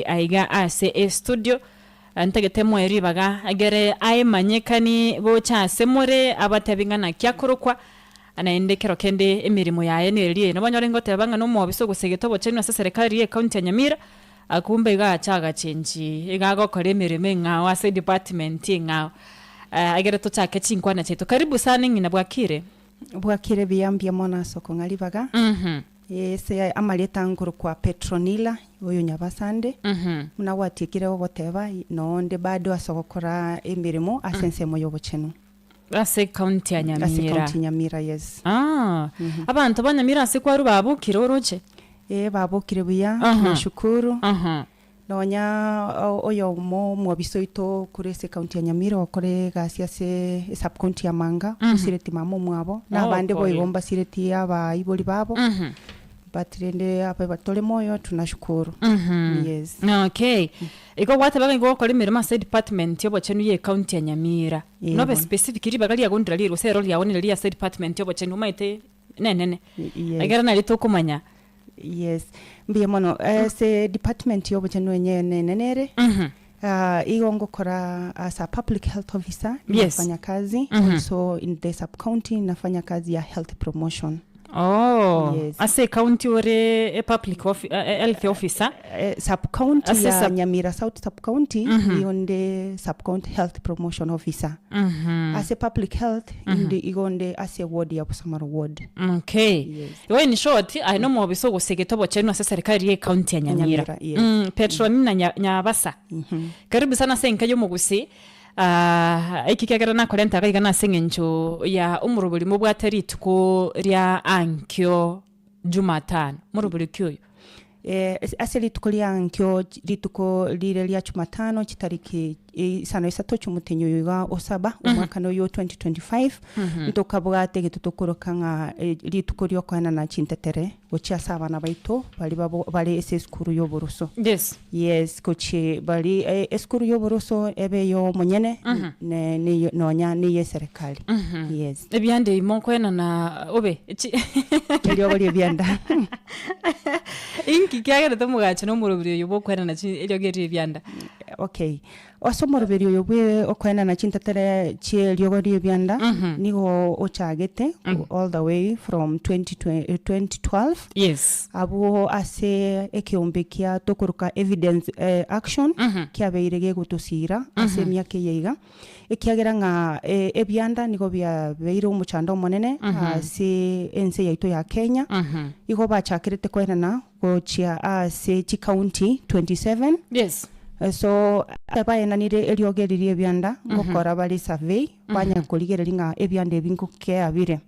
Aiga ase estudio, ntagete moe ribaga egere aemanyekani gocha ase more abatebi ng'a naki akorokwa, naende ekero kende emeremo yaye neria eye. Nabo onyore ngoteba ng'a nomoofisa ogosegete obochenu ase eserekari ye ecounty ya Nyamira, kumbe iga acha agachenchi iga agokora emeremo eng'ao ase edepartment eng'ao. Egere tochake chinkwana chiaito. Karibu sana eng'ina bwakire? Bwakire buya mbuya mono ase okong'a ribaga. Ase amarieta nkorokwa Petronila, oyo Nyabasande, buna gwatiekire gogoteba, nonde bado ase ogokora emeremo ase ensemo y'obochenu. Ase county ya Ase Nyamira. county Nyamira, yes. Ah, abanto ba Nyamira ase kwarwa babokire oroche? Ee, babokire buya, Aha. tunashukuru. Aha. Nonya oyomo omwobisa oito korwa ase ecounty ya Nyamira ogokora egasi ase esub county ya Manga, osireti mama omwabo, na abande Oh, pole. boigo mbasireti abaibori babo, but rende abe tore moyo tunashukuru. Yes. Okay. Igo gwateba ng'a igo ogokora emeremo ase edepartment y'obochenu ye ecounty ya Nyamira. Ee, Nobe bono. specific ribaga riagundire riria gose ero riago nere ria ase edepartment y'obochenu omanyete nenene. Yes. Ekero nario tokomanya. Yes, mbuya mono. Ase department y'obochenu enyene enene ere, ah, igo ngokora as a public health officer, Yes. nafanya kazi also in the sub county nafanya kazi ya health promotion. Oh, Yes. ase ecounty ore e public offi- eh, eh, health officer. Eh, sub county Ase ya sub- Nyamira South sub county nigo nde sub county health promotion officer. Ase public health inde igo nde ase ward ya Busamaro ward. Okay. Yes. Igo in short, aye nomobisa ogosegete obochenu ase eserikari ye ecounty ya Nyamira. Nyamira, yes. Mm, Petronina Nya- Nyabasa. Karibu sana ase enka y'omogusii. Ah, eki kiagera nakorenta iga iga nase eng'encho ya omorobori mobwate rituko ria ankio Jumatano. Morobori ki oyo? Eh, ase rituko ria ankio rituko rire ria Jumatano chitariki isano isato chi'omotenyi oyo iga o saba omwakano oyo o 2025 ntokabwate egento tokoroka ng'a eh, rituko riokoenana chintetere gochia ase abana baito baria babo bare ase esukuru y'oboroso. Yes. Yes, gochia bari eh, esukuru y'oboroso ebe ey'omonyene ne ne nonya neye eserekari. Yes. Ebianda ebi mokoenana obe chi Eriogo ri'ebianda. Inki kiagerete omogacho na omoroberi oyo bwokoenana chi eriogo eri ri'ebianda? Okay. Ase omoroberi oyo bwe okoenana chintetere chi'eriogo ri'ebianda nigo ochagete all the way from 2012 Yes. abwo ase ekeombe kia tokoroka evidence eh, action kiabeire gegotosira ase emiaka eye iga ekiagera ng'a eh, ebianda nigo biabeire omochando omonene ase ense yaito ya Kenya igo bachakerete koenana gochia ase chicounty 27 Yes. So baenanire eriogi eri ri'ebianda, ngokora bare survey, banya korigereria ng'a ebianda ebi ngokea bire.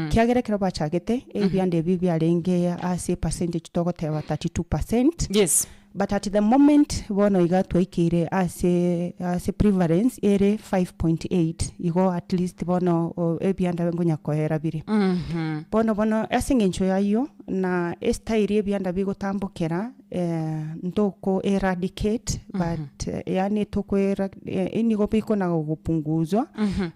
Kiagera ekero bachagete, ebianda ebi biarenge ase percentage togoteba 32 percent. Yes. But at the moment bono iga twaikeire ase ase prevalence ere 5.8 igo at least bono o- ebianda nkonya koera bire. Bono bono ase eng'encho y'ayio, na estyle y'ebianda bigotambokera ntoko eradicate but yaani toko era nigo bikona gopunguzwa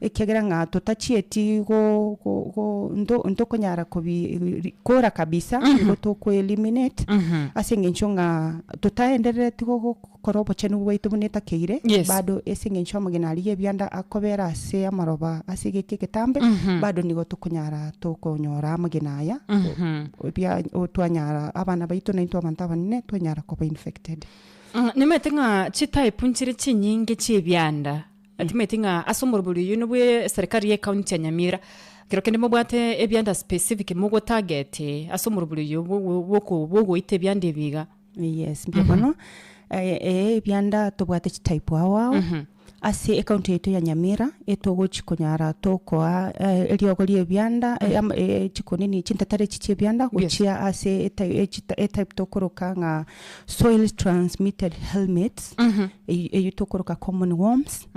ekiagera ng'a totachieti go go go nto ntokonyara kobi kora kabisa nigo toko eliminate ase eng'encho ng'a totaenderereti gogo Kora obochenu bwaito buna etakeire, Yes. bado ase engencho amagena aria y'ebianda akobera ase amaroba ase egeka egetambe, bado nigo tokonyara tokonyora amagena aya, ebia o twanyara abana baito naintwe abanto abanene twanyara koba infected. Nimanyete ng'a chitype nchire chinyinge chi'ebianda, timanyeti ng'a ase omorobori oyio nobwe eserikari ye county ya Nyamira, ekero kende mobwate ebianda specific mogotarget ase omorobori oyio bwo bwo bwogoita ebianda ebi iga. Yes, mbuya mono. Eh, eh, ebianda tobwate chitype ao ao. Ase ecounty yaito ya Nyamira, etogochi konyara tokoa eh, eriogo ria ebianda, eh, ama- eh, chikonini chintetare echi chia ebianda, gochia ase ety- echita- etype tokoroka ng'a soil transmitted helmets, eyio eyio tokoroka common worms.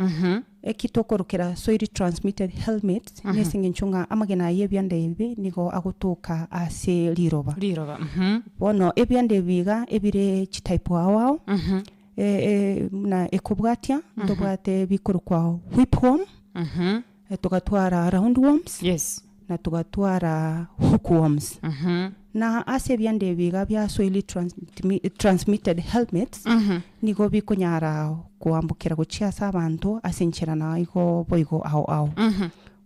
Eki tokorokera soil transmitted helmets nese eng'encho ng'a amagena aya ebianda ebi nigo agotoka ase riroba. Riroba, mhm. Bono ebianda ebi iga ebire chitype ao ao, eh, buna ekobwatia, ntobwate bikorokwa whipworm, togatwara roundworms, Yes. na togatwara hookworms. Na ase ebianda ebi iga bia soil transmitted helmets, nigo bikonyara koambukera gochia ase abanto ase enchera na igo boigo ao ao.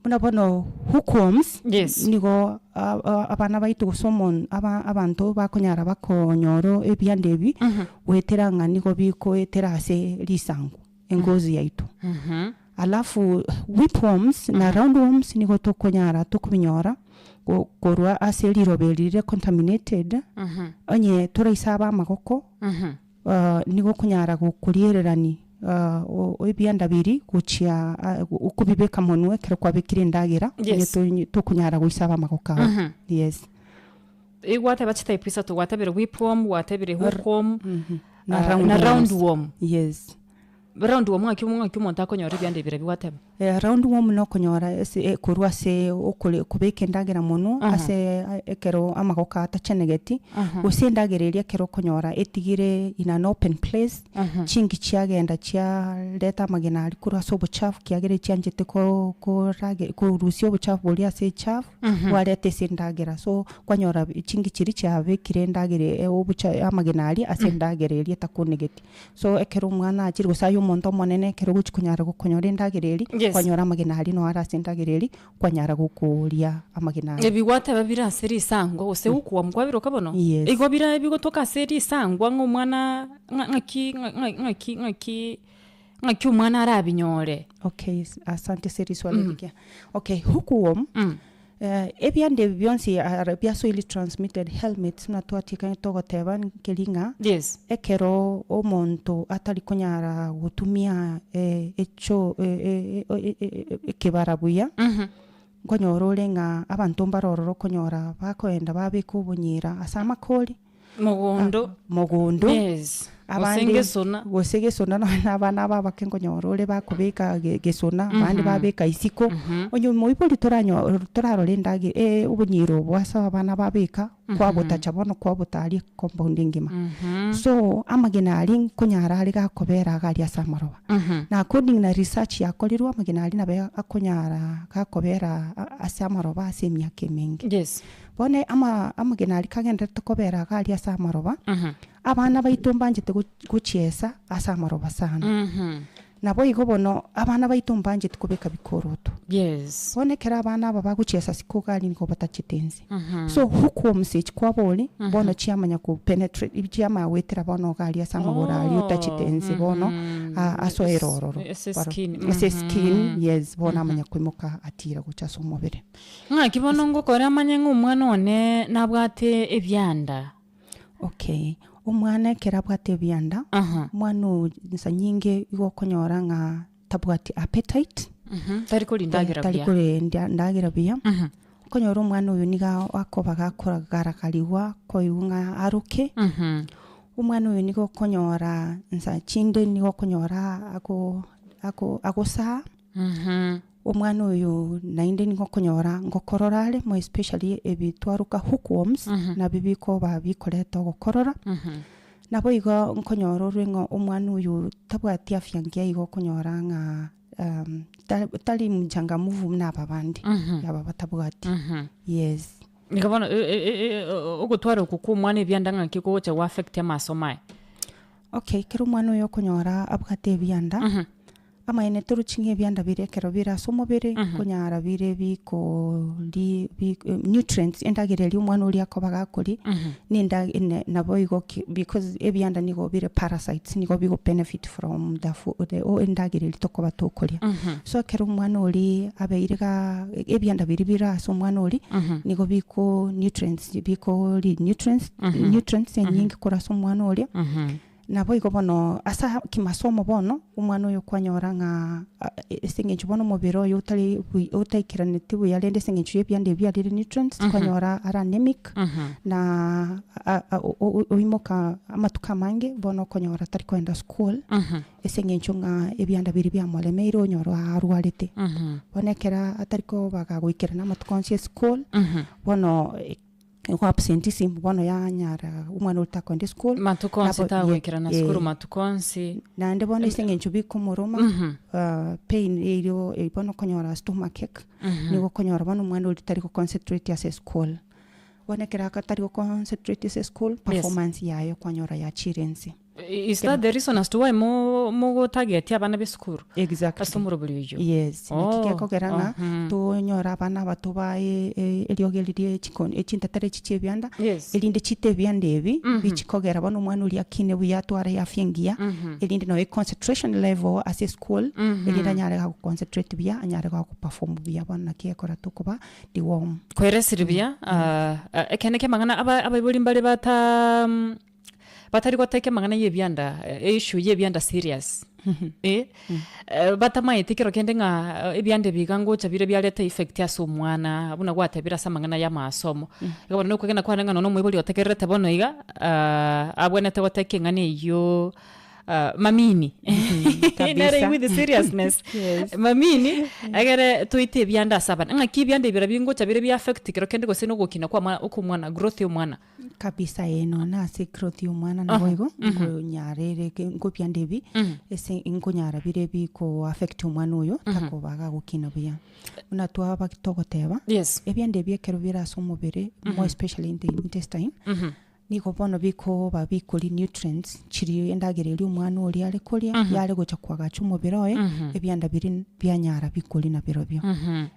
Buna bono hookworms, Yes. nigo a- a- abana baito gose omon aba abanto bakonyara bakonyora ebianda ebi, goetera ng'a nigo bikoetera ase risangu, engozi yaito. Alafu whipworms na roundworms nigo tokonyara tokobinyora go- korwa ase riroba eri rire contaminated, onye toraisaba amagoko, nigo okonyara gokoriererani ebianda biria gochia okobibeka monwe ekero kwabekire endagera, onye Yes. tonye tokonyara goisaba amagoko ao, yes. Igwateba chitype isato, gwatebire whipworm, gwatebire hookworm, Na na roundworms. roundworm. Yes. Roundworm ng'aki ng'aki omonto akonyora ebianda ebi biria gwateba? Roundworm nokonyora ase korwa ase okore kobeka endagera monwe ase ekero amagoko atachenegeti, gose endagera eria ekero okonyora etigire in an open place, chinki chiagenda chiareta amagena aria korwa ase obochafu kiagera echianchete ko korage korusia obochafu boria ase echafu, bwareta ase endagera so kwanyora chinki chiria chiabekire endagera e obocha amagena aria ase endagera eria etakunegeti. So ekero omwana achire gose aye omonto omonene ekero ogochi konyara gokonyora endagera eria, Yes. kwanyora amagena aria noo are ase endagera eria, kwanyara gokoria amagena aria. Ebi gwateba bire ase risangwa gose gokuoma kwabiroka bono? Yes. Igo bire bigotoka ase risangwa ng'a omwana ng'a ng'aki ng'a ng'a ng'aki ng'aki ng'aki omwana arabinyore. Okay, asante ase riswali rigiya. Okay, hookworm, ebianda ebi bionsi are bia soil transmitted helmets buna twatiekani togoteba nkeri ng'a, Yes. ekero omonto atari konyara gotumia echo ekebara buya, nkonyora ore ng'a abanto mbare ororo okonyora bakoenda babeka obonyira ase amakori, Mogondo. Mogondo. Yes. Gose Abande ngesona. gose gesona nonye na abana aba abake nkonyora ore bakobeka ge- gesona, abande babeka isiko, onye omoibori toranyo torarore endagera obonyira obo ase abana babeka, kwabotacha bono kwabotaria compound engima. So, amagena aria nkonyara are gakobera iga aria ase amaroba. Na according na research yakorirwe amagena aria nabo akonyara gakobera a- ase amaroba ase emiaka emenge. Yes. Bono ama amagena aria kagendererete kobera iga aria ase amaroba, abana baito mbanchete go gochiesa ase amaroba sana. Naboigo bono abana baito mbancheti kobeka bikoroto. Yes. Bono ekero abana aba bagochiesa isiko iga aria nigo batachete inse. So hookworms echi kwabori, bono chiamanya ko penetrate chiamanya goetera bono iga aria ase amagoro aria otachete inse bono, a- asoere ororo. Ase eskin. Ase eskin, yes, bono amanya koimoka atira gocha ase omobere. Ng'aki bono ngokora manye ng'a omwana one nabwate ebianda? Okay, omwana ekero abwate ebianda, Aha. omwana oo nsa nyinge igo okonyora ng'a tabwati appetite, Mhm, tari koria ndagera tari buya. koria ndagera buya, Mhm. okonyora omwana oyo niga akoba gakoragarigwa koigwa ng'a aroke, Mhm. omwana oyo nigo okonyora nsa chinde nigo okonyora ako ako agosaa. Omwana oyo naende nigo okonyora ngokorora are more especially ebi twaroka hookworms nabio bikoba bikoreta ogokorora. Naboigo nkonyora orwe ng'a omwana oyo tabwati afya engiya igo okonyora ng'a tari mchangamfu buna aba bande, aba batabwati, yes. Igo bono ogotwara okwo kwa omwana ebianda ng'aki kogocha go affect amasomo aye? Okay, ekero omwana oyo okonyora abwate ebianda, Amaene torochi ng'a ebianda biria ekero bire ase omobere, konyara bire bikori bi nutrients endagera eria omwana oria akoba gakoria, na enda ne naboigo ki because ebianda nigo bire parasites nigo bigo benefit from the fu the o endagera eria tokoba tokoria. So ekero omwana oria abeire gaa ebianda biria bire ase omwana oria, nigo biko nutrients bikori nutrients nutrients enyinge korwa ase omwana oria. Naboigo bono ase kimasomo bono, omwana oyo kwanyora ng'a ase eng'encho bono omobere oye otari bui otaikeraneti buya rende ase eng'encho y'ebianda ebi biarire nutrients, kwanyora are anemic, na oimoka amatuko amange bono okonyora tari kogenda school, ase eng'encho ng'a ebianda biria biamoremeire onyora arwarete. Bono ekero atari koba gagoikerana amatuko onsi eschool, bono. Igo absenteeism bono yanyara omwana oria takoenda esukuru, Matuko onsi nabo ye tagoikerana sukuru eh, matuko onsi. naende bono ase eng'encho bikomoroma pain erio bono okonyora stomach ache, nigo okonyora bono omwana oria tari go concentrate ase eschool. Bono ekero atari go concentrate ase eschool, performance yaye kwanyora yachire inse. Is that the reason as to why mo mogotagetia abana b'esukuru Exactly. ase omorobori oyio? Yes, naki Oh, gekogera ng'a mhm. tonyore abana aba tobae e- eriogi eri rie chikoni echintetera echi chia ebianda, Yes. erinde chite ebianda ebi, bichikogera bono omwana oria akine buya atware eafya engiya, erinde nonya econcentration level ase eschool, erinde anyare gagoconcentrate buya, anyare gagoperform buya bono naki gekora tokoba deworm. Kweresire buya, ah, ekeene ki'amang'ana aba abaibori mbare bata batari goteka amang'ana y'ebianda, issue y'ebianda serious eh, batamaeti kero kende ng'a ebianda ebi iga ngocha bire biareta effect ase omwana buna gwatebire ase amang'ana y'amasomo. Igo bono nokwegena kwane ng'a nonya omoibori otegererete bono iga, abwenerete goteka eng'ana eywo mamini nere Kabisa. with seriousness Yes. mamini egere toite ebianda ase abana. Ng'aki ebianda ebi biria bingocha bire bia affect kero kende gose na ogokina kwa omwana okwa omwana growth ya omwana. Kabisa ee nonya ase growth ya omwana naboigo nkonyara ere ke nkobianda ebi ase nkonyara bire biko affect omwana oyo takoba gagokina buya. Buna twaba togoteba, Yes. ebianda ebi ekero bire ase omobere more especially in the intestine, nigo bono bikoba bikoria nutrients chiria endagera eria omwana oria are koria yare gocha koagacha omobere oye, ebianda biria bianyara bikoria nabirobio.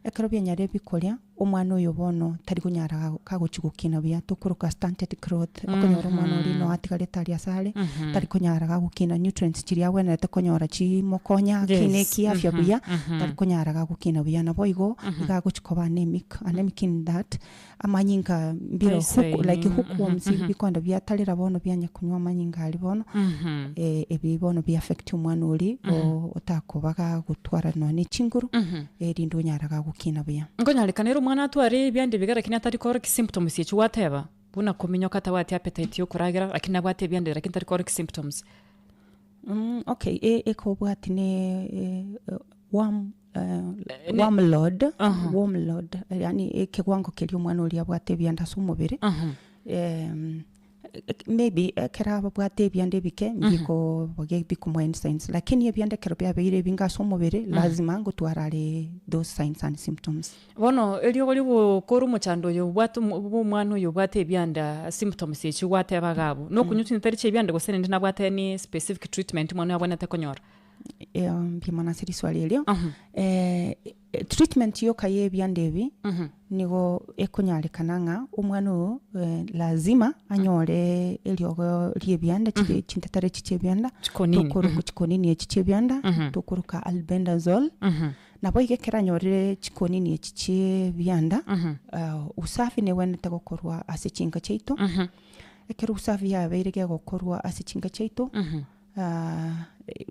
Ekero bianyarire bikoria. Omwana oyo bono tari konyara kagochia gokina buya, tokoroka stunted growth, okonyora omwana oria no atigarete aria ase are, tari konyara gagokina nutrients chiria agwenerete konyora chimokonya akine Yes. kiafya buya, tari konyara gagokina buya. Naboigo, iga agochia koba anemic, anemic in that, amanyinga mbire hook like Taisaini. hookworms bikoenda biatarera bono bianya konywa amanyinga aria bono, ebi bono bi affect omwana oria, o- otakoba gagotwara nonya ne chinguru. Erinde onyare gagokina buya. Nkonyarekana ere omwana atware ebianda ebiga lakini atari korokia symptoms echi gwateba, buna kominyoka tabwati appetite ya okoragera lakini nabwate ebianda lakini tari korokia symptoms. Mm, okay, e- ekobwati ne eh, worm eh, Ne- worm load, Aha. worm load, yaani ekewango keria omwana oria abwate ebianda ase omobere, Aha. em, Maybe ekero ababwate ebianda ebike mbiko bikomoa any signs lakini ebianda ekero biabeire ebinge ase omobere lazima ngotwara are those signs and symptoms. Bono eriogo rigokora omochando oyo obwate omo bwa omwana oyo obwate ebianda symptoms echi gwateba iga abwo, nokonywa chinetari chia ebianda gose naende nabwate any specific treatment omwana oyo abwenerete konyora? Mbuya mono ase riswali erio, treatment yoka ya ebianda ebi, nigo ekonyarekana ng'a omwana oyo lazima anyore eriogo ria ebianda chire chintetare echi chia ebianda, Chikonini. tokoroka chikonini echi chia ebianda, tokoroka albendazole, nabo iga ekero anyorire chikonini echi chia ebianda, usafi negwenerete gokorwa ase chinka chiaito, ekero usafi yabeire gegokorwa ase chinka chiaito.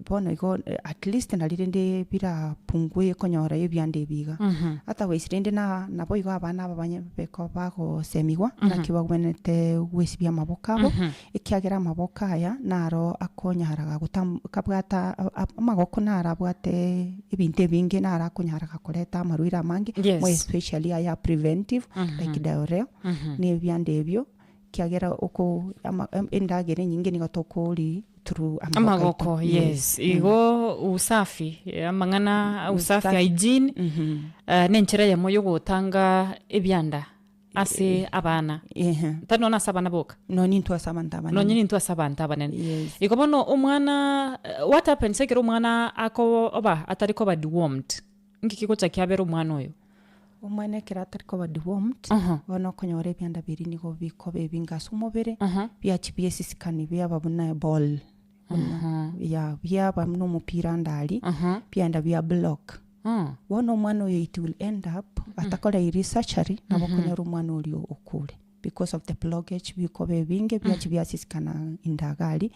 Bono igo at least nari rende birapungue konyora ebianda ebi iga. Otherwise rende na naboigo abana aba banye beko bagosemigwa naki bagwenerete gwesibia amaboko abo, ekiagera amaboko aya naro akonyara gotam kabwata amagoko naro abwate ebinto ebinge naro akonyara koreta amarwaire amange, Yes. more especially aya preventive like diarrhea, na ebianda ebio. Ekiagera oko ama endagera enyinge nigo tokoria through amagoko Amagoko, aito. yes. Igo usafi, amang'ana usafi, Usafi. hygiene, eh, nenchera eyemo yogotanga ebianda ase abana. Ehe. Tari nonya ase abana boka. Nonye intwe ase abanto abanene. Nonye nintwe ase abanto abanene. Yes. Igo bono omwana, what happens ekero omwana akoba atari koba dewormed? Nki kegocha kiabera omwana oyo? Omwana ekero atari koba dewormed, Aha. bono okonyora ebianda biria nigo bikoba ebinge ase omobere, Aha. biachia biesisikani biaba buna eball, buna ya biaba buna omopira ande aria, Aha. biaenda bia block. Ah. Bono omwana oyo it will end up atakoreiri surgery, nabo okonyora omwana oria okure because of the blockage bikoba ebinge biachia biasisikana inde iga aria,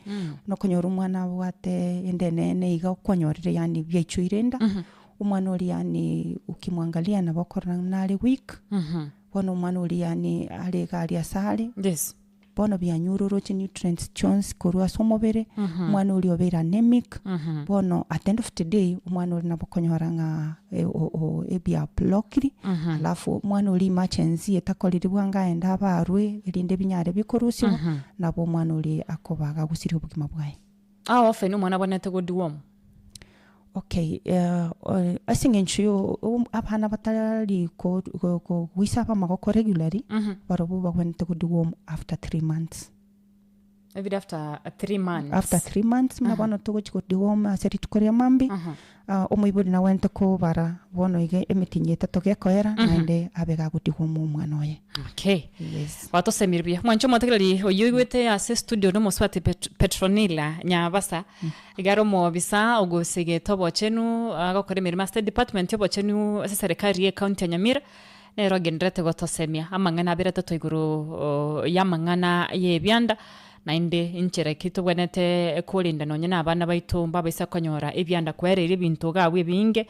nokonyora omwana abwate enda enene iga okwanyorire yaani biaichoire enda, Omwana oria yaani ukimwangalia nabo okorora ng'a nare weak, bono omwana oria yaani are iga aria ase are, Yes. bono bianyuroroche nutrients chionsi korwa ase omobere, omwana oria obeire anemic, bono at the end of the day, omwana oria nabo okonyora ng'a o- o ebia blockiri, alafu omwana oria emergency etakoriri bwango aende abarwe erinde ebinyare bikorusiwa, nabo omwana oria akoba agagosiria obogima bwaye. How often omwana abwenerete go deworm? Okay, ase eng'encho yo abana batari ko- ko- kogoisaba amagoko regularly, barobwo bagwenerete go deworm after 3 months. Every after 3 months. After 3 months buna bono togochi go deworm ase rituko ria mambia, omoibori nagwenerete kobara bono iga emetienyi etato gekoera naende abe gago deworm omwana oye. Okay. Yes. Gwatosemire buya. Mwanche omotegereri oyio oigwete ase studio nomosubati Pet- Petronila Nyabasa. Iga are omobisa ogosegete obochenu agokora emeremo ase department y'obochenu ase eserekari ye county ya Nyamira nere ogendererete gotosemia amang'ana abere atato igoro y'amang'ana y'ebianda naende inchera ki tobwenerete korenda nonye na abana baito mbabaisa konyora ebianda koereria ebinto iga abwo ebinge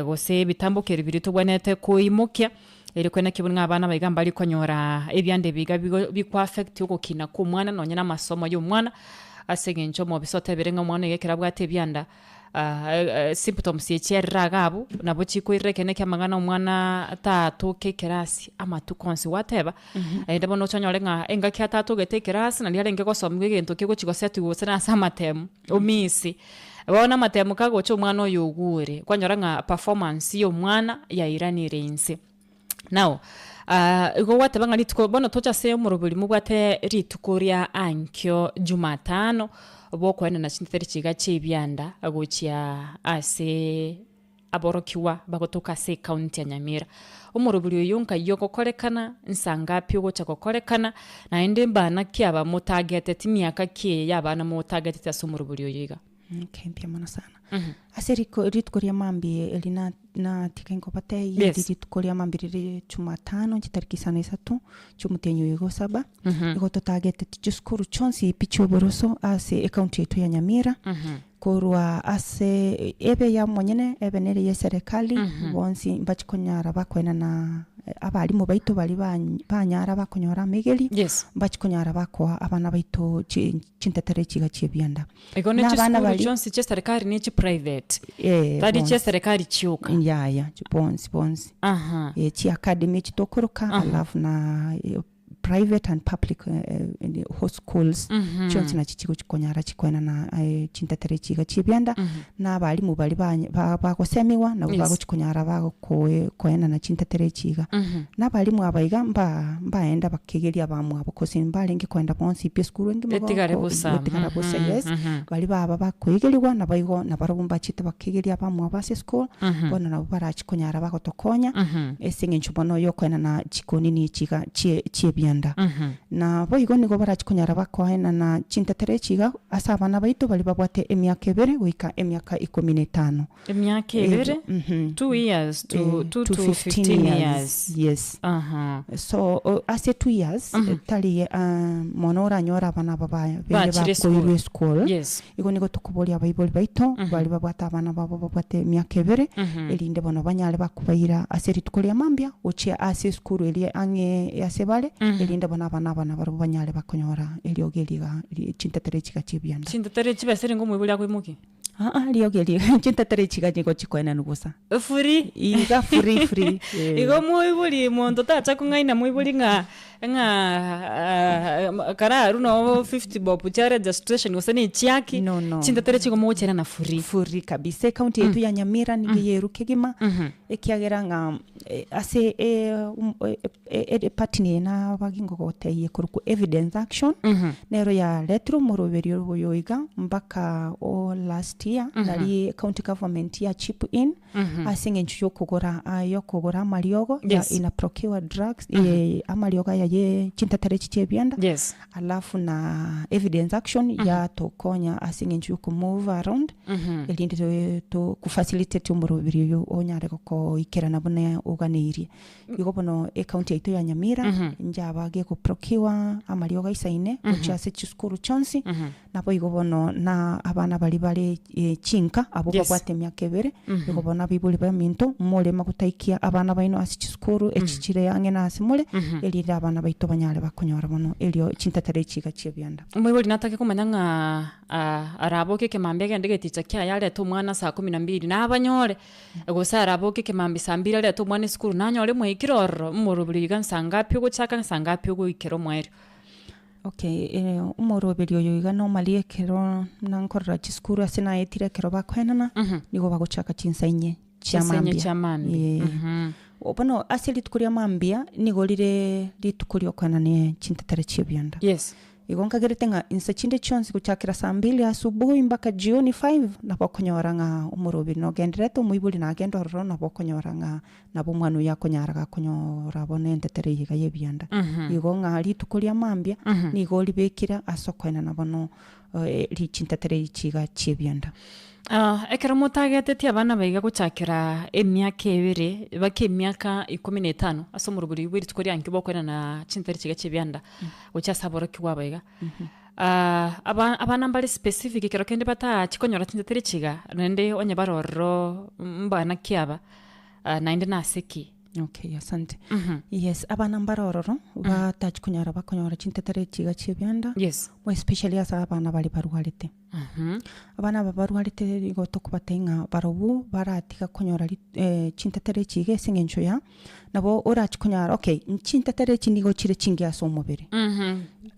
gose ebitambokeri biria tobwenerete koimokia Erio kwene ki buna ng'a abana aba iga mbari konyora ebianda ebi iga bigo biko affect ogokina kwa omwana nonye na amasomo ya omwana, ase eng'encho omobisa otebire ng'a omwana oyo ekero abwate ebianda symptoms echi erire iga abwo, nabo chikoirera ekeene kia amang'ana omwana tatoka ekerasi amatuko onsi gwateba, naende bono oche onyore ng'a engaki atatogete ekerasi naria arenge gosomiwa egento kegochi gosetwa gose nase amatemu, omisi. Bono amatemo kagocha omwana oyo ogure, kwanyora ng'a performance ya omwana yairanire inse. Now, igo gwateba ng'a rituko bono toche ase omorobori mobwate rituko ria ankio jumatano, bokoenana chinteteri chiga chia ebianda gochia ase aborokigwa bagotoka ase ecounty ya Nyamira. Omorobori oyo nkai ogokorekana, nsa ngapi ogocha gokorekana, naende mbana ki aba motageteti miaka ki eye ya abana motageteti ase omorobori oyo iga? Okay, mbuya mono sana. Ase riko rituko ria mambia eri na natiga nkobatebia Yes. eri rituko ria mambia rire jumatano chitariki isano na isato chiomotienyi oyo igo saba, igo totageteti chisukuru chionsi pi chioboroso ase ecounty yaito ya Nyamira, Korwa ase ebe ya omonyene, ebe nere y'eserekari, bonsi mbachi konyara bakoenana abalimu baito baria banyara bakonyora amegeri, Yes. mbachi konyara bakoa abana baito chi- chintetere chiga chi'ebianda. Igo ne Na abana chisukuru baria chionsi chi'eserekari ne chiprivate, eh, tari bonsi. chi'eserekari chioka. Yaya, bonsi bonsi. Aha. Eh, chiacademy echi tokoroka, alafu na private and public schools chionsi nachi chigochi konyara chikoenana chintetere chiga chi'ebianda, na abalimu baria banye ba- bagosemiwa nabo Yes. bagochi konyara bagokoe koenana chintetere echi iga. Na abalimu aba iga mba mbaenda bakegeria abamwabo gose mbarenge koenda bonsi pi esukuru engima Etigare boko bosa. etigara bosa Mhm, yes, mhm. baria baba bakoegeriwa nabo igo nabarobwo mbachete bakegeria abamwabo ase eschool, bono nabo barachi konyara bagotokonya, ase eng'encho bono yokoenana chikonini chiga chie chi'ebianda. Na boigo nigo barachi konyara bakoenana chintetere echi iga ase abana baito baria babwate emiaka ebere goika emiaka ikomi na etano. Emiaka ebere, 2 years to, Eh, 2 to to 15 15 years. years. Yes. Aha. So o- ase 2 years tari ah, mono oranyore abana aba ba- bene Bachire bakoirwa eschool. eschool. Yes. Igo nigo tokoboria abaibori baito, baria babwate abana babo babwate emiaka ebere, erinde bono banyare bakobaira ase rituko ria mambia gochia ase esukuru eria ang'e ase bare, erinde bono abana aba nabarobwo banyare bakonyora eriogi eri iga ri chintetere echi iga chi'ebianda. Chintetere chibesa ere ngomoibori akoimokia? Aa riogi eri chintetere echi iga nigo chikoenanwa bosa. Free. Iga free free, eh. Igo moibori monto tacha kong'aina moibori ng'a ng'a kararu noo 50 bob chia registration gose na echiaki, No, no. chintetere chigo mogochiana free. Free kabisa ecounty yaito ya Nyamira nigo eyeru kegima, ekiagera ng'a ase epartner eye nabagi ngogotebia ekorokwa evidence action, nero yaretire omoroberio oyo iga mpaka o last year, nari county government ya chip in, ase eng'encho yokogora yokogora amariogo ya Yes. ina procure drugs amariogo aya ye chintetere echi chia ebianda, Yes. alafu na evidence action yatokonya ase eng'encho yoko move around erinde toe to kofacilitate omoroberi oyo onyare gokoikerana buna oganeirie. Igo bono ecounty yaito ya Nyamira njaba gegoprocure amariogo aisaine gochia ase chisukuru chionsi, Naboigo bono na abana baria bare chinka, abwo Yes. babwate emiaka ebere, igo bono abaibori baminto, morema gotaikia abana baino ase chisukuru echi chire ang'e na ase more, erinde abana baito banyare bakonyora bono erio chintetere echi iga chi'ebianda. Omoibori natake komanya ng'a ah, araboke ekemambia agende geticha kiaye arete omwana saa kumi na mbili nabanyore, gose araboke ekemambia saa mbiri arete omwana esukuru nanyore mwaikire ororo, omorobori iga nsa ngapi ogochaka nsa ngapi ogoikera omoerio. Okay, omoroberi oyo iga normally ekero buna nkorora chisukuru ase naetire ekero bakoenana, nigo bagochaka chinsa inye chia Chinsa inye mambia. chia mambia. Eeh. Bono ase rituko ria mambia, nigo rire rituko ria okoenana chintetere chia ebianda. Yes. Igo nkagerete ng'a inse chinde chionsi gochakera saa mbili asubuhi mpaka jioni five, nabo okonyora ng'a omoroberi nogendererete, omoibori nagende ororo nabo okonyora ng'a nabo omwana oyio akonyara gakonyora bono entetere eye iga y'ebianda. Igo ng'a rituko ria mambia, nigo oribekire ase okoenana bono ri chintetere echi iga chi'ebianda. Ekero motagetetie abana baiga gochakera emiaka ebere baka emiaka ikomi na etano ase omoroberi bwe rituko riankio bokoenana chintetere chiga chi'ebianda. Gochia ase aborokigwa aba iga. Aba abana mbare specific ekero kende bataachi konyora chintetere chiga, naende onye bare ororo mbana ki aba, naende nase ki? Okay, asante. Yes, abana mbare ororo, batachi konyora bakonyora chintetere chiga chia ebianda, Yes. more especially ase abana baria barwarete. Abana aba barwarete nigo tokobatebia ng'a barobwo baratiga konyora ri chintetere echi iga ase eng'encho ya, nabo orachi konyora okay, chintetere echi nigo chire chingiya ase omobere,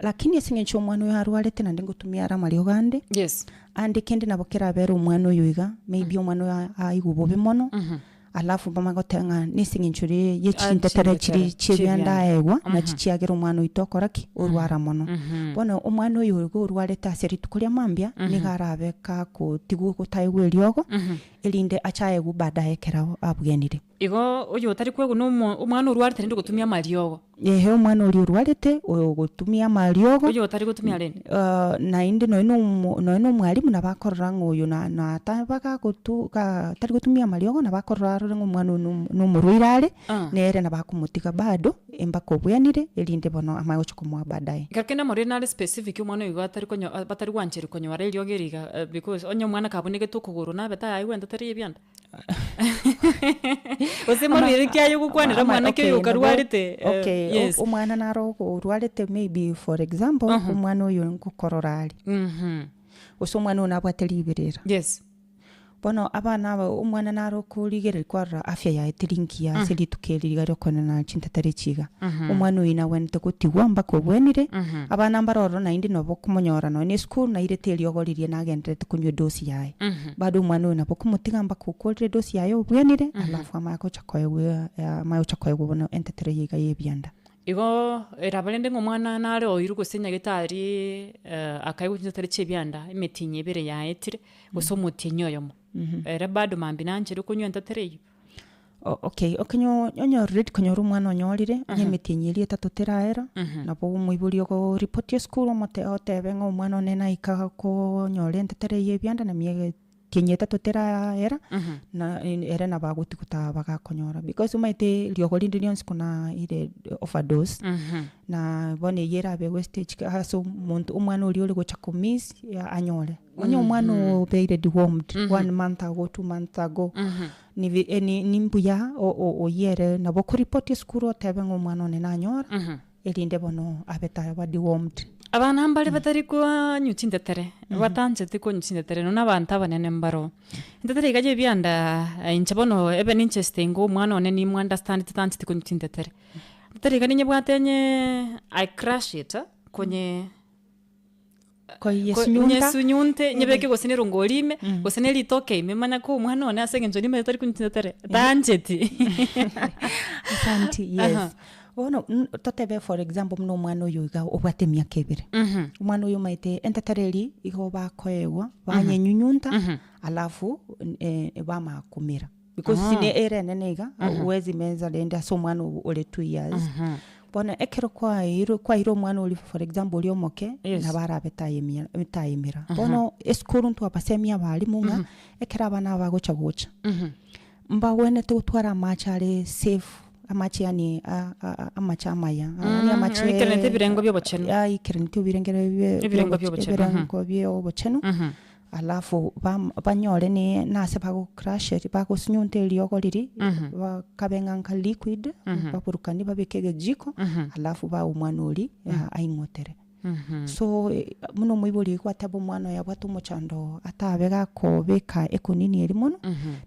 lakini ase eng'encho omwana oyo arwarete naende ngotumia are amariogo ande, Yes. ande kende nabo kerabere omwana oyo iga, maybe omwana oyo aigwe bobe mono. Alafu bamanye goteba ng'a nese eng'encho rie ye chintetere chiria chi'ebianda aegwa, nachi chiagera omwana oito okora ki? Orwara mono. Bono omwana oyo iga orwarete ase rituko ria mambia, nigo arabe gakotigwa gotaegwa eriogo, erinde ache aegwe baadaye ekero abwenire. Igo oyo otari kwegwa na omo omwana orwarete rende ogotumia amariogo. Ehe omwana oria orwarete, ogotumia amariogo. Oyo otari gotumia rende. Naende nonya na omo nonya na omwalimu nabo akorora ng'a oyo na nataba gagotu ga tari gotumia amariogo nabo akorora arore ng'a omwana oyo nomo nomorwaire are, nere nabo akomotiga bado mpaka obwenire erinde bono amanye gocha komoa baadaye. Ekero kende amarwaire nare specific omwana oyo igo atari konyo batari gwancherwa konyora eriogo eri iga because onye omwana kabunegete okogoro nabete aye aigwente tari ebianda. Gose morwaire ki aye ogokwanera omwana ki oyo okarwarete eh, Okay, o- yes. omwana naro orwarete maybe for example, omwana oyo ngokorora are, gose omwana oyo nabwate riberera. Yes. Bono abana aba omwana naro okorigereria kwarora afya yaye teri ngiya ase rituko eri riga riokoenana chintetere echi iga. Omwana oyio nagwenerete gotigwa mpaka obwenire, abana mbare ororo naende nabo okomonyora nonye na esukuru nairete eriogo riria nagendererete konywa edosi yaye. Bado omwana oyo nabo okomotiga mpaka okorire edosi yaye obwenire, alafu amanye gocha koegwa amanye gocha koegwa bono entetere eye iga ya ebianda. Igo eraba rende ng'a omwana nare oirwe gose nyagetari akaegwa chintetere chia ebianda emetienyi ebere yaetire, gose omotienyi oyomo, ere bado mambia nancherwe konywa entetere eywo. Okay, okenyo onye already konyora omwana onyorire, onye emetienyi eria etato teraera, nabo omoibori ogoripotia esukuru omote otebe ng'a omwana one naika konyora entetere eye ebianda na emietienyi etato teraera, na ere nabo agotiga gotaba gakonyora because omanyete riogo rinde rionsi kuna ire overdose, na bono eyio erabe wastage ase omonto omwana oria ore gocha komiss anyore. Onye omwana obeire dewormed one month ago, 2 months ago, nibi ni nimbuya o- o- oyio ere nabo okoripoti esukuru otebe ng'a omwana one nanyora, erinde bono abe taba dewormed. Abana mbare batari konywa chintetere, batancheti konywa chintetere nonya na abanto abanene mbaro. Entetere iga ya ebianda inche bono ebe ninche staying omwana one nimu understand titancheti konywa chintetere. Entetere iga ninyebwate nyee I crush it konye. Koyesunyunta. Nyesunyunte, nyebeke gose ne erongori ime, gose ne ritoke ime, manya koa omwana one ase eng'encho nimanyete tari konywa chintetere, tancheti. Asanti, yes. Bono totebe for example buna omwana oyo iga obwate emiaka ebere, omwana oyo omanyete entetere eria igo bakoegwa, banyenyunyunta, alafu bamanya komera. Because ne ere enene iga, huwezi meza rende ase omwana ore 2 years. Bono ekero kwaeirwe kwaeire omwana oria for example oria omoke, Yes. nabo arabe tayemia tayemera. Bono esukuru ntwabasemia abalimu ng'a, ekero abana aba bagocha gocha, mbagwenerete gotwara amache are safe, amache yaani a- a- amache amaya, yaani amache Aikeranete ebirengo bia obochenu. aikeranete ebirengero bia Ebirengo bia obochenu, ebirengo bia obochenu, alafu bam banyore ne nase bago crush bagosunyunta eriogo riria, bakabe ng'a nka liquid, baburukanie babeke egejiko, alafu bae omwana oria aing'otere. So buna omoibori oyo gwateba omwana oye abwate omochando atabe gakobeka ekonini eria mono,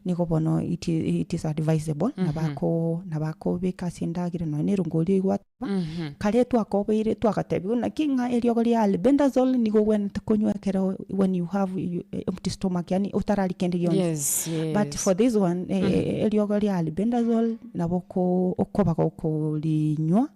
nigo bono it it is advisable nabo ako nabo akobeka ase endagera nonya na erongori oywo gwateba, kare twakobeire twagatebiwa naki ng'a eriogo ria albendazole nigo ogwenerete konywa ekero when you have empty stomach yaani otararia kende gionsi. Yes, yes. But for this one eriogo ria albendazole nabo oko okoba gokorinywa.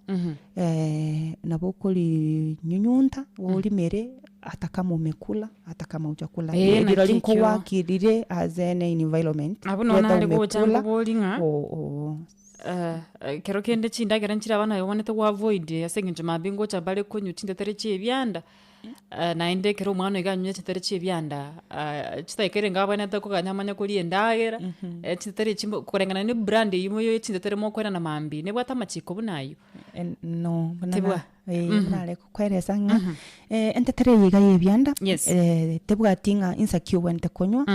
Nabo okorinyunyunta orimere ata kama umekula ata kama hujakula. Eh, naki Rirorio ekio. nkogwakirire as an environment Abwo nonya whether nare gocha umekula nkobori ng'a or or ekero kende chindagera nchire abana baye babwenerete go avoid ase eng'encho mambia ngocha bare konywa chintetere chia ebianda. Naende ekero omwana oiga anywe chintetere chia ebianda, chidakika erenge abwenerete koganya amanye koria endagera, chintetere echi mbo koreng'ana na ebrand eywo ya chintetere mokoenana mambia, nebwate amachiko buna aywo? No, buna Tebwa. na eh, buna nare kokoeresa ng'a entetere eye iga ya ebianda, Yes. tebwati ng'a insa ki obwenerete konywa,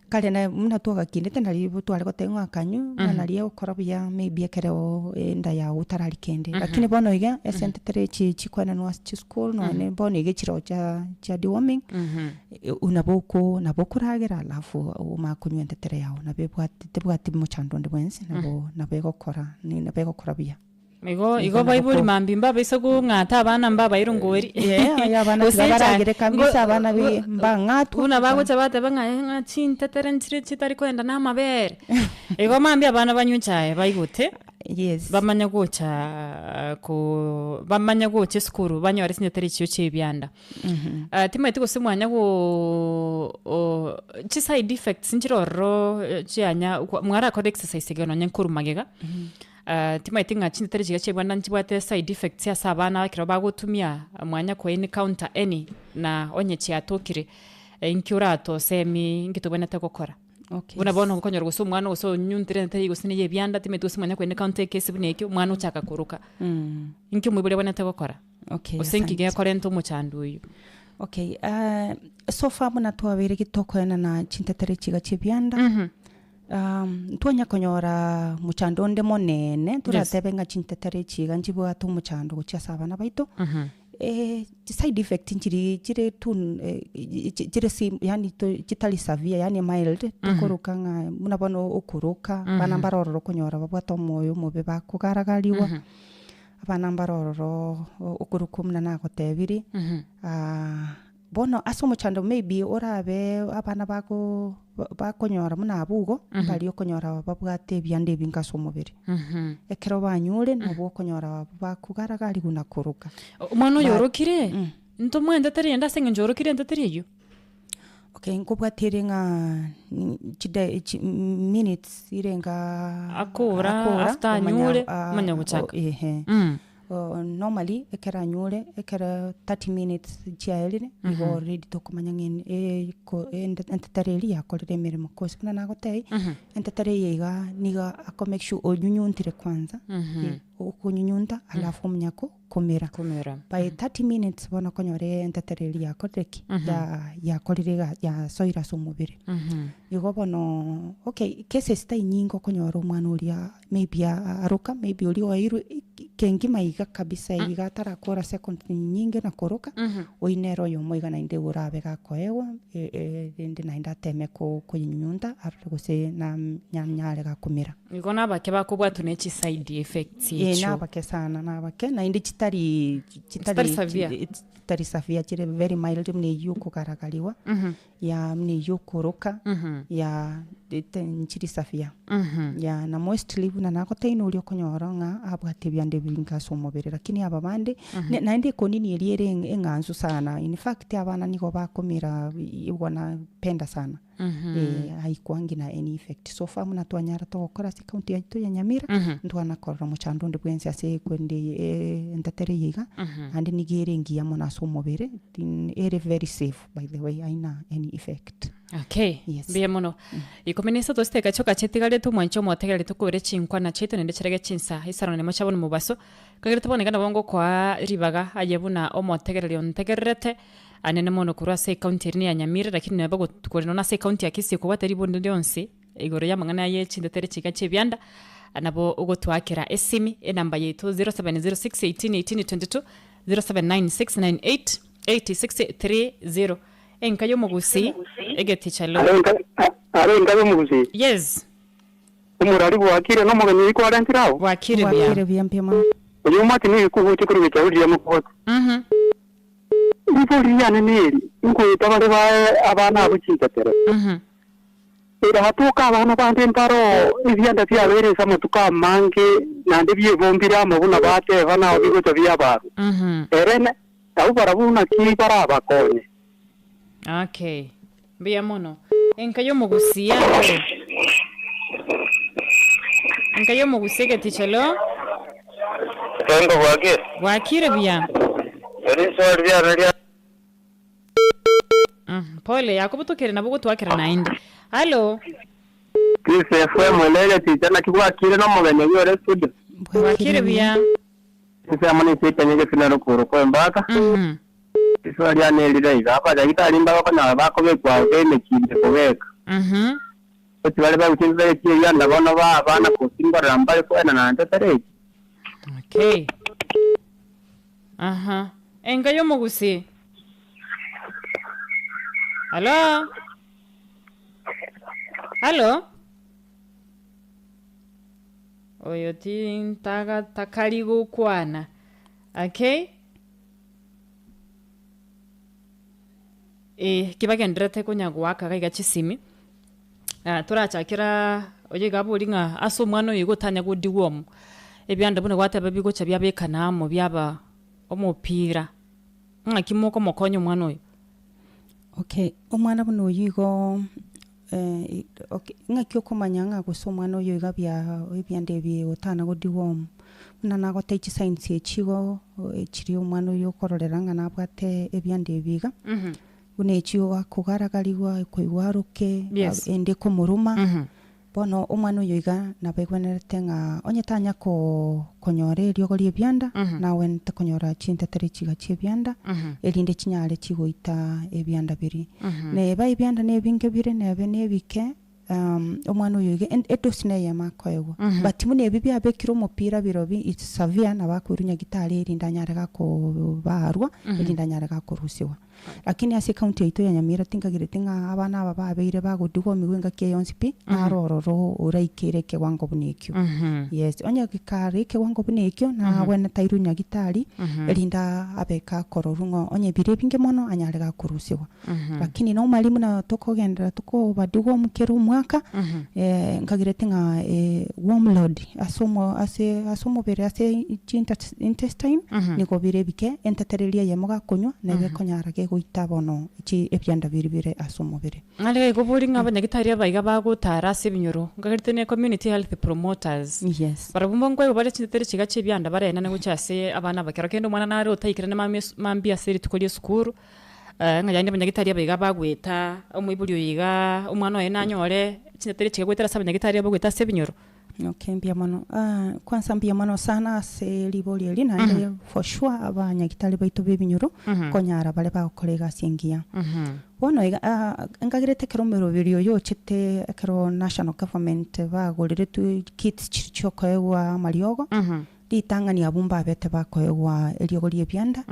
Kare na buna twagakindete nari tware goteba ng'a akanywe, ng'a nari egokora buya maybe ekero enda yago otarari kende. Lakini bono iga esente tari echi chikoenanwa ase chisukuru nonye bono iga echiroo chia chia deworming, nabo oko nabo okoragera alafu omanye konywa entetere yago nabo ebwati tebwati mochando onde bwensi nabo nabo egokora nabo egokora buya. Igo Igo igo nabo baibori ko- mambia mbabaisa kong'ata abana mbabaire ngori. Yeah, aye abana Gose tiga echa- baragere kabisa ngo- abana bi- mbang'atwa. Buna bagocha bateba ng'a eh, ng'a chintetere nchire chitari koenda na amabere. Igo mambia abana banywe echae baigote, Yes. bamanye gocha ko bamanye gocha esukuru banyore chintetere echio chia ebianda. Ah, timanyeti gose mwanya go o chiside effects nchire ororo chianya kwa mwarakore exercise iga nonye nkorwa magega. Timanyeti ng'a chintetere chiria chi'ebwanda nchibwate side effects ase abana ekero bagotumia mwanya ko encounter any na onye chiatokire inki oratosemi inki tobwenerete gokora? Okay. Buna bono okonyora gose omwana gose onyuntire entetere gose neye ebianda timanyeti gose mwanya ko encounter ekesi buna ekio omwana ochaka koroka. Inki omoibori abwenerete gokora? Okay, Gose inki asante. gekorenta omochando oyio? Okay, so far buna twabeire gitokoenana chintetere chiga chi'ebianda. Ntwanya konyora mochando onde monene, toratebe ng'a chintetere echi iga nchibwate omochando gochia ase abana baito, chiside effect nchiri chire tu chire sim yaani chitari severe yaani mild, tokoroka ng'a buna bono okoroka, abana mbare ororo okonyora babwate omoyo omobe bakogaragariwa, abana mbare ororo okoroka buna nagotebirie. Bono ase omochando maybe orabe abana bako bakonyora buna abwo igo, mbaria okonyora babwate ebianda ebinge ase omobere. Ekero banyure nabwo okonyora bakogaragariwa na koroka. Omwana oyo But- orokire, ntomwentete rende ase eng'encho orokire entetere eyio? Okay, nkobwate ere ng'a chida chi minutes ire nga Akora, after anyure, omanya gochaka. ehe. Normally ekero anyure, ekero 30 minutes chiaerire, nigo already tokomanya ng'a ene ko entetere eria yakorire emeremo. Cause buna nagotebia, entetere eye iga nigo ako make sure onyunyuntire kwanza, okonyunyunta alafu omanya ko komera. Komera. By 30 minutes bono okonyora entetere eria yakorire ki? Ya yakorire iga yasoire ase omobere. Igo bono okay cases tai nyinge okonyora omwana oria maybe aroka, maybe oria oeirwe kengima iga kabisa iga atarakora seconds nyinge na koroka, oyio nere oyomo iga naende orabe gakoegwa erinde naende ateme ko koyenyunyunta arore gose nanyare gakomera. Igo nabake bakobwatwa ne chiside effects Ee echio. nabake sana nabake naende chitari Chitari severe. chitari severe chire very mild buna eyio okogaragariwa. Ya buna eyio okoroka ya ete nchiri safia ya na mostly buna nagoteina oria okonyora ng'a abwate ebianda ebinge ase omobere lakini aba bande ne naende ekonini eria ere eng'ansu sana in fact abana nigo bakomera igo napenda sana eh haikuangi na any effect so far buna twanyara togokora ase ecounty yaito ya Nyamira ntwana korora mochando onde bwensi ase ekwende eye entetere eye iga naende nigo ere engiya mono ase omobere ere very safe. By the way aina any effect. Okay, Yes. mbuya mono. Ikomi na isato chidakika chioka chitigarete omwanche omotegereri tokore chinkwana chiaito naende chirage chinsa isano na emo chia bono mobaso. Kagerete bono iga nabo ngokoa ribaga aye buna omotegereri ontegererete anene mono korwa ase ecounty eria ya Nyamira lakini nabo got kore nonya ase ecounty ya Kisii kobwate ribonde rionsi igoro y'amang'ana aye chintetere chiga chi'ebianda nabo ogotoakera esimi enamba yaito 0706 18 18 22. 0796988630. Enka y'omogusii egeticha lo. Are enka y'omogusii. Yes. Omorari bwakire na omogeni oyio kwarentire ao. Bwakire buya. Bwakire buya mbuya mono. Oyo omwate nigo ogocha korwa egechauri riria mokobota. Mhm. Ribori riane neri, Nkoeta bare bae abana abwo chintetere? Mhm. Eratoke abana bande mbaroo ebianda biabeire ase amatuko amange, naende biebombire amo buna bateba, nao bigocha biabarwa. Mhm. Ere abwo barabwo naki barabakonye? Okay. Mbuya mono. Enka y'omogusia alo. Enka y'omogusia egeticha alo. Sengo bwakire? Bwakire buya. Eriso riane ria. Mm, pole yakobutokire nabo gotwakera naende. Alo. Peace FM ere egeticha naki bwakire nomogeni oyio ore studio. Bwakire buya. Ensemo ninche ekenya egesina rokoro kwa embaka. Mhm. Risoa riane erire iga, Abanyagitari mbagokonyora bakobekwa agwo emechie kobeka. Mhm. Gose baria bagochia ensemo chi'ebianda bono ba abana gosingorera mbare koenana na ntetere echi. Okay. Aha. Enka y'omogusii. Halo? Halo? Oyo tintaga takari gokwana. Okay? Eh, ki bagendererete konya goaka iga iga chisimi, ah torachakera oyo iga abori ng'a ase omwana oyo iga otanya godigwa omo, ebianda buna gwateba bigocha biabekana amo biaba omopira, ng'aki mokomokonya omwana oyo? Okay, omwana buna oyio igo okay, ng'aki okomanya ng'a gose omwana oyo iga bia ebianda ebi otana godigwa omo, buna nagotebia chisigns echi igo chiria omwana oyo okororera ng'a nabwate ebianda ebi iga, buna echio akogaragarigwa, koigwa aroke, Yes. ende ekomoruma, bono omwana oyo iga nabo egwenerete ng'a onye tanya koo konyora eriogo ria ebianda, nagwenerete konyora chintetere chiga chia ebianda, erinde chinyare chigoita ebianda biria. Neba ebianda na ebinge bire nebe na ebike, omwana oyo iga edosi na eyemo akoegwa. But buna ebi biabekire omopira birobi it's severe nabo akoirwa nyagitari erinde anyare gakobarwa, erinde anyare gakorusiwa. Lakini ase ecounty yaito ya Nyamira tinkagereti ng'a abana aba babeire bagodigwa omigwe engaki eye yonsi pi, naro ororo oraikere ekewango buna ekio. Yes, onye gekare ekewango buna ekio, nagwenerete airwe nyagitari, erinde abe gakororwa ng'a onye bire ebinge mono anyare gakorusiwa. Lakini normally buna tokogenderera tokobadigwa omo kera omwaka, nkagerete ng'a worm load ase omo ase ase omobere ase chintas intestine, nigo bire ebike, entetere eria eyemo gakonywa, nabo ekonyara gegoita bono chi ebianda biria bire ase omobere. Nare igo bori ng'a abanyagitari aba iga bagotara ase ebinyoro, nkagerete ne community health promoters. Yes. Barabwo nkoigwa bare chintetere chiga chi'ebianda barenane gochia ase abana aba. Kero kende omwana nare otaikerane mambia esu mambia ase rituko ria esukuru, ng'a yaani abanyagitari aba iga bagoeta omoibori oyo igaa, omwana oye nanyore chintetere chiga goetera ase abanyagitari aba goeta ase ebinyoro. Okay, mbuya mono. Kwanza mbuya mono sana ase ribori eri naende for sure abanyagitari baito ba ebinyoro nkonyara bare bagokora egasi engiya. Bono iga nkagerete ekero omoroberi oyo ochete ekero national government bagoreretwe kits chiria chiokoegwa amariogo, ritang'ani abwo mbabete bakoegwa eriogo ria ebianda,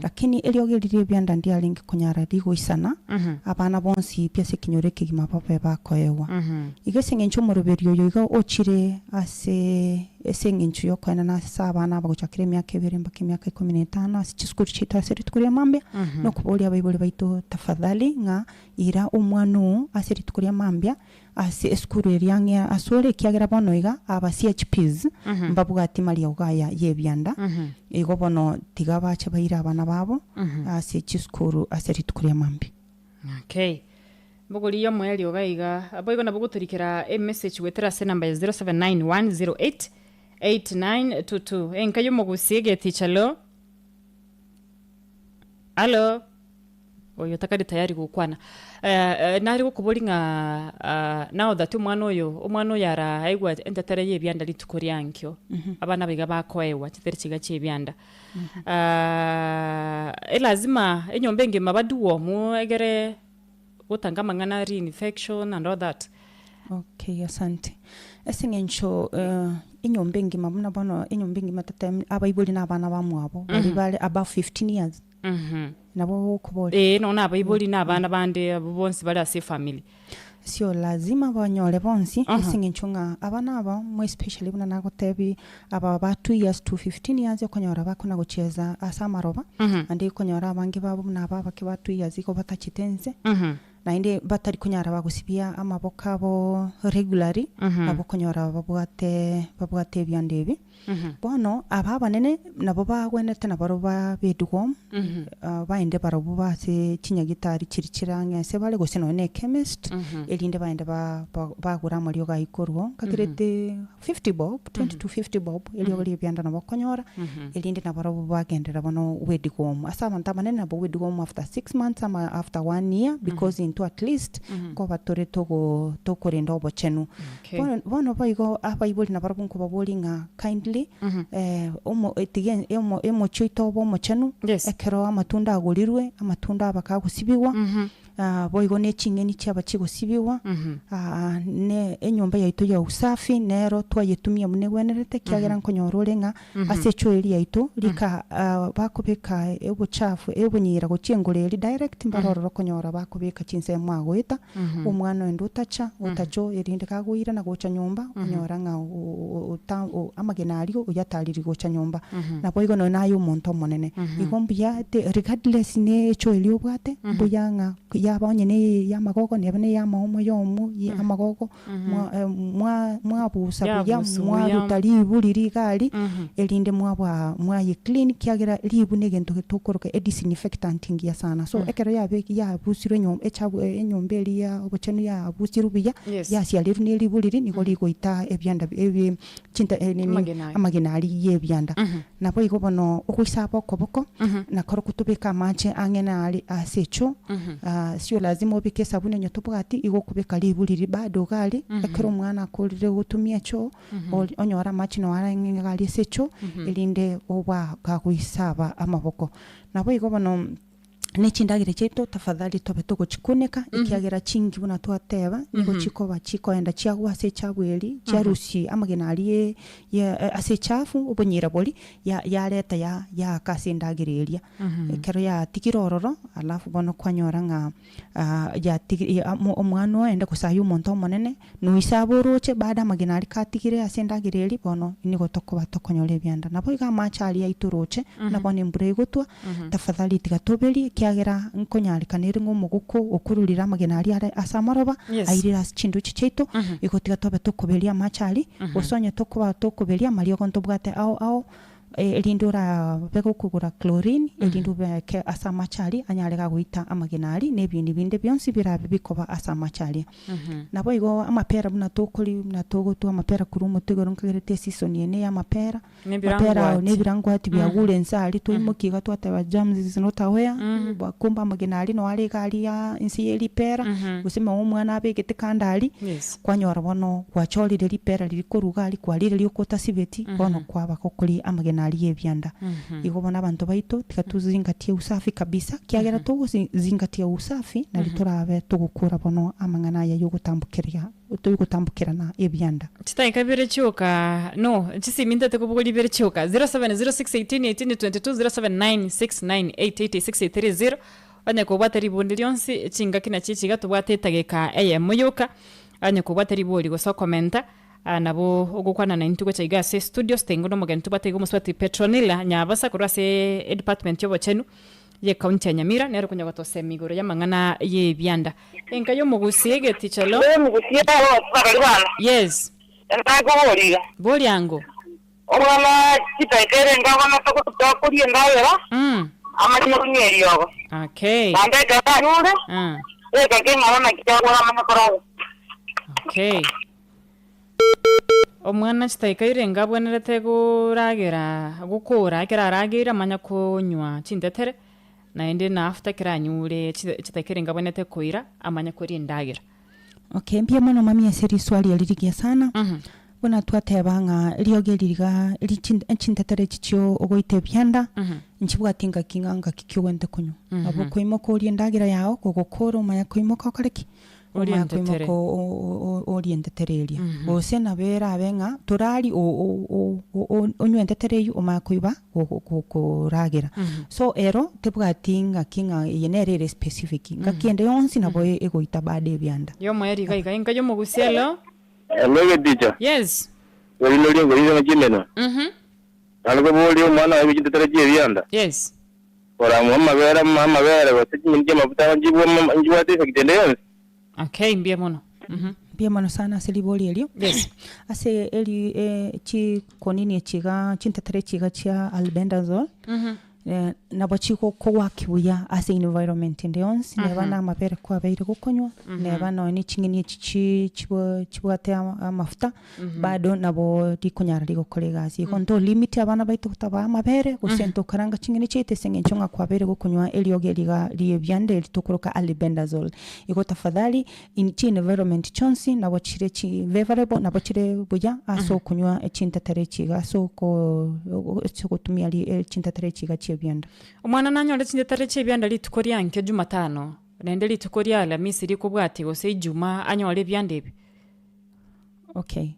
lakini eriogo eri ria ebianda ndiarenge konyara rigoisana abana bonsi pi ase ekenyoro ekegima babe bakoegwa. Igo ase eng'encho omoroberi oyo iga ochire ase ase eng'encho yokoenana ase abana aba gochakera emiaka ebere mpaka emiaka ikomi na etano ase chisukuru chiaito ase rituko ria mambia, nokoboria abaibori baito tafadhali ng'a ira omwana oo ase rituko ria mambia ase esukuru eria ang'e asore ekiagera bono iga aba CHPs mbabwati mariogo aya y'ebianda, igo bono tiga bache baire abana babo ase chisukuru ase rituko ria mambia. Okay. Mbogori y'omoerio iga iga, boigo nabo ogotorikera emessage goetera ase enamba ya 0791088922. Enka y'omogusi egeticha alo. Alo. Oyo takari tayari gokwana. Nare gokobori ng'a now that omwana oyo, omwana oyo araigwe entetere y'ebianda rituko ria nkio, abana aba iga bakoegwa chitere chiga chia ebianda. Elazima enyomba engima baduwe omo egere gotanga amang'ana aria infection and all that. Okay, asante. Ase eng'encho enyomba engima buna bono enyomba engima toteme abaibori na abana bamwabo baria bare above 15 years, nabo okoboria? Ee, nonya na abaibori na abana bande abwo bonsi bare ase efamiri. Sio lazima banyore bonsi, ase eng'encho ng'a abana aba more especially buna nagotebi aba ba 2 years to 15 years okonyora bakona gochieza ase amaroba, naende okonyora abange babo buna aba abake ba 2 years igo batachete inse, Naende batari konyara bagosibia amaboko abo regularly, nabo okonyora babwate babwate ebianda ebi. Bono aba abanene nabo bagwenerete nabarobwo babe eduwarm, baende barobwo ase chinyagitari chiria chire ang'e ase bare gose nonye na echemist, erinde baende ba- ba- bagure amariogo aywo korwa oo, nkakerete 50 bob, 20 to 50 bob, eriogo ria ebianda nabo okonyora, erinde nabarobwo bagenderera bono bw'edigwomu. Ase abanto abanene nabo bw'edigwomu after 6 months ama after one year because intwe at least nkoba tore togo tokorenda obochenu. Okay. Bono bono boigo abaibori nabarobwo nkobaboria ng'a kindly omo tiga emo emochie oito obe omochenu, Yes. ekero amatunda agorirwe, amatunda aba kagosibigwa, Boigo ne ching'eni chiaba chigosibigwa, ne enyomba yaito ya usafi nero twayetumia buna egwenerete, ekiagera nkonyora ore ng'a ase echoeri yaito rika bakobeka obochafu obonyira gochia engoro eria direct mbare ororo okonyora bakobeka chinsemo agoeta, omwana onde otacha otacha erinde kagoirana gocha nyomba onyora ng'a ota amagena aria oyatariri gocha nyomba. Naboigo nonya naye omonto omonene, igo mbuya regardless ne echoeri obwate, mbuya ng'a yaba onye ne ey'amagogo neba ne ey'amaomo yomo ye amagogo mwa mwa mwabusa buya, Yabusu buya. mwaruta ribu riria iga aria, erinde mwabaa mwaye clean kiagera ribu na egento tokoroka edisinfectant engiya sana. So ekero yabeki yabusirwe enyomba echabu enyomba eria ya obochenu yabusirwe buya, Yes. yasiarirwe ne ribu riria nigo rigoita ebianda ebi chinta nini Amagena aye. amagena aria y'ebianda. Naboigo bono ogoisaba okoboko, nakorokwo tobeke amache ang'e nare ase echoo, sio lazima obeke esabuni onye tobwati, igo okobeka ribu riria bado iga aria, ekero omwana akorire gotumia echoo, ori onyore amache noo are ang'e iga aria ase echoo, erinde oba kagoisaba amaboko. Naboigo bono. ne chindagera chiaito tafadhali tobe togochikuneka, ekiagera chingi buna twateba, nigo chikoba chikoenda chiagwa ase echabu eria, chiarusia amagena aria ye ase echafu, obonyira boria, ya yareta ya yaaka ase endagera eria. Ekero yatigire ororo, alafu bono kwanyora ng'a yatigi omwana oende gose aye omonto omonene, Noise abe oroche, bado amagena aria katigire ase endagera eria, bono nigo tokoba tokonyora ebianda. Naboigo amache aria aito oroche, buna bono embura egotwa, tafadhali tiga toberie, ekiagera nkonyarekana ere ng'a omogoko okorurire amagena aria are ase amaroba, Yes. airire ase chindoche chiaito, igo tiga tobe tokoberia amache aria, gose onye tokoba tokoberia amariogo ntobwate ao ao, erinde orabe gokogora chlorine, erinde obeke ase amache aria, anyare gagoita amagena aria, na ebinto binde bionsi birabe bikoba ase amache aria. Naboigo amapera buna tokori buna togotwa amapera korwa omote igoro nkagerete eseason eye neya amapera, amapera ao Nebirangwati. nebirangwati biagure inse aria twaimokia iga twateba germs is not aware, kumbe amagena aria noo are iga aria inse ye ripera, gose noo omwana abegete kando aria, Yes. kwanyora bono gwachorire ripera riria korwa iga aria kwarire rioka otasibeti, bono kwaba gokoria amagena aria ya ebianda. Igo bono abanto baito tiga tozingatie usafi kabisa, ekiagera togosi zingatia usafi nari torabe togokora bono amang'ana aya yogotambokeria togotambokerana ebianda. Chidakika ibere chioka no chisimi ntete kobogoria ibere chioka 0706181822 0796988630 onye kobwate ribundi rionsi chingaki nachio echi iga tobwate etageka eyemo yoka onye kobwate ribori gose okomenta Aa nabo ogokwana naintwe gocha iga ase estudio sitengo na omogeni tobwate iga omosubati Petronilla Nyabasa korwa ase edepartment y'obochenu y'ecounty ya Nyamira nere okonya gotosemia igoro y'amang'ana y'ebianda. Enka y'omogusi egeticha lo. Omogusi barori bana. Yes. Nakoboria iga. Boria ango. Omwana chidaeka ere enga bono tokoria endagera, amanye konywa eriogo. Okay. Naende ekero anyure, Ah. egeka keng'ana naki kiagora amanye koraga. Okay. Omwana chidaeka ere enga abwenerete koragera gokora ekero arageire amanye konywa chintetere, naende na after ekero anyure chidaeka ere enga abwenerete koira amanye koria endagera. Okay, mbuya mono mami ase riswali eri rigiya sana. Buna twateba ng'a riogi eri riga ri chin chintetero echi chio ogoita ebianda, nchibwati ngaki ng'a ngaki ki ogwente konywa. Nabo okoimoka orie endagera yago, kogokora omanye koimoka okore ki? Orie Omanye entetere. koimoka o- o- o- orie entetere eria. Gose nabo erabe ng'a torari o- o- o- o- o- onywe entetere eywo omanye koiba go- go- koragera. So ero tebwati ng'aki ng'a eye nere ere specific, ngaki ende yonsi nabo egoita bado ebianda. Yomoerio iga iga inka yomogusia elo. Hello egeticha, Yes. orinde orie ngori ase chimenwa. Naende koboria omwana oye chintetero chi'ebianda. Yes. Koramwa amabere amabere gose chinyeni chi'amafuta nchibwate effect ende yonsi. Okay, mbuya mono. Mbuya mono sana ase ribori erio. Yes. Ase eri chikonini echi igaa chintetero echi iga chia albendazole, nabo chigokogwaki buya ase environment ende yonsi, neba na amabere kwabeire gokonywa, neba nonye ne ching'eni echi chi chibo chibwate amafuta, bado nabo rikonyara rigokora egasi. Igo nto limit abana baito gotabaa amabere, gose ntokaranga ching'eni chiaito ase eng'encho ng'a kwabeire gokonywa eriogi eri iga rie ebianda eri tokoroka albendazole. Igo tafadhali in chi environment chionsi nabo chire chi favorable nabo chire buya ase okonywa chintetera echi iga ase oko ase ogotumia ri chintetera echi iga chia ebianda. Omwana nanyore chintetera chia ebianda rituko ria nkio Jumatano, naende rituko ria Alhamisi rikobwatia gose Ijumaa anyore ebianda ebi. Okay,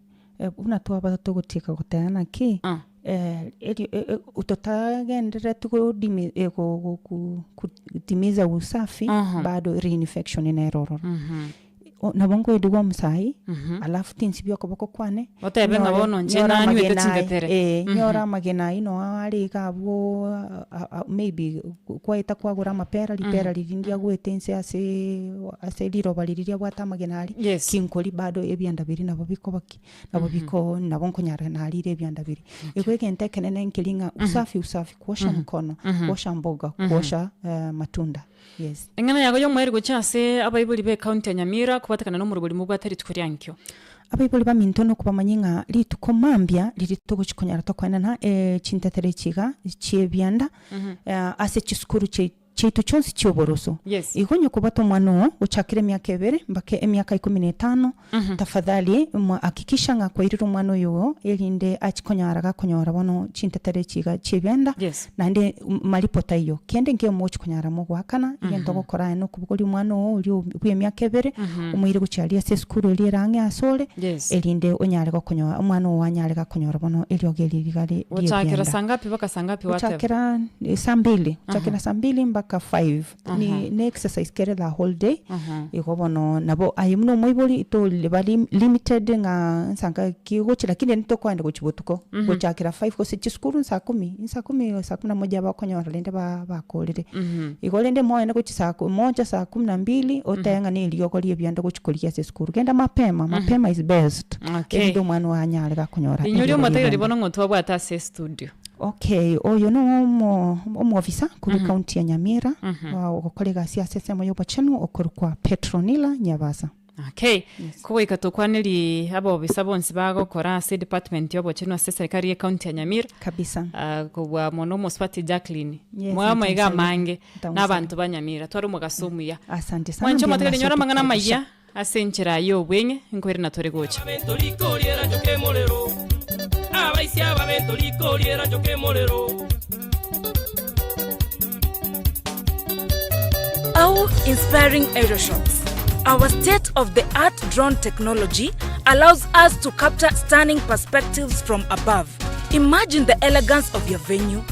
buna twaba togotieka goteba naki, Ah. erio totagenderereti godimi go- go- ku- kutimiza usafi, Aha. bado reinfection nere ororo. O- Nabo nkoedigwa omosayi, alafu tinsibia okoboko kwane, Otebe ng'a nyore- bono inche nyore nanywete amagena aye, chintetere. eh, nyore amagena aywo noo are iga abwo maybe kwaeta kwagora amapera, ripera riria ndiagwete inse ase ase riroba riria riabwate amagena aria, Yes. kinkori bado ebianda biria nabo bikoba ki? Nabo biko nabo nkonyara narire ebianda biria. Igo egento ekenene nkeri ng'a usafi usafi, kuosha mkono, kuosha mboga, kuosha matunda, yes. Eng'ana yago y'omoerio gochia ase abaibori b'ecounty ya Nyamira kobatekana nomorobori mobwate rituko ria nkio. Abaibori baminto nokobamanyia ng'a rituko mambia riria togochia konyara tokoenana chintetero echi iga chi'ebianda ase chisukuru chiaito chiaito chionsi chi'oboroso. Yes. Igo onye kobwata omwana oo gochakera emiaka ebere mpaka emiaka ikomi na etano, tafadhali mwa hakikisha ng'a kwairire omwana oyo oo erinde achie konyara gakonyora bono chintetero echi iga chi'ebianda, Yes. naende malipo taiyo. Kende nkeiyo mogochia konyara mogoakana, egento ogokora aye nokobogoria omwana oo oria bwa emiaka ebere, omoire gochia aria ase esukuru eria ere ang'e asore, Yes. erinde onyare gokonyo omwana oo anyare gakonyora bono eriogi eri riga ri Gochakera ri'ebianda. saa ngapi mpaka saa ngapi wateba? Gochakera saa mbili, gochakera saa mbili mpaka five, ni ne exercise kere the whole day, igo bono nabo aye buna omoibori toriba limited ng'a nsa ngaki ogochia lakini rende tokoenda gochia botuko, gochakera five gose chisukuru nsaa kumi, nsaa kumi saa kumi na moja bakonyora rende ba bakorire. Igo rende moende gochia saa moja saa kumi na mbili, otebe ng'a na eriogo ria ebianda ogochia korigia ase esukuru, genda mapema, mapema is best, Okay. erinde omwana oo anyare gakonyora Inyori eriogo ria omotegereri ebianda. bono ng'a otwabwate ase estudio. Okay, oyo no omo omuofisa korwa ecounty ya Nyamira, ogokora egasi ase ensemo ya obochenu okorokwa Petronila Nyabasa. Okay. Kogoika tokwanerie abobisa bonsi bagokora ase edepartment ya obochenu ase eserikari ye county ya Nyamira. Kabisa. Ah, kobua mono omosubati Jacqueline. Yes, Moe amaiga ntamusalimia. amange Ntamusalimia. na abanto ba Nyamira. Tware omogaso omuya. Asante sana Mwanche mbuya omotegereri nyora mwase amang'ana otokaribisha. amaya ase enchera y'obweng'e nkoirana tore gocha. Awe inspiring aerial shots. Our state of the art drone technology allows us to capture stunning perspectives from above. Imagine the elegance of your venue,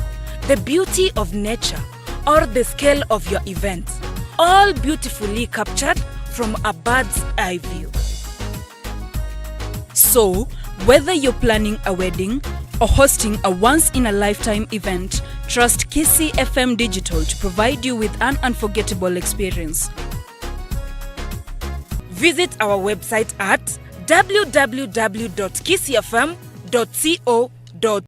the beauty of nature, or the scale of your event. All beautifully captured from a bird's eye view. So, whether you're planning a wedding or hosting a once in a lifetime event, trust Kisii FM Digital to provide you with an unforgettable experience. Visit our website at www.kisiifm.co.ke.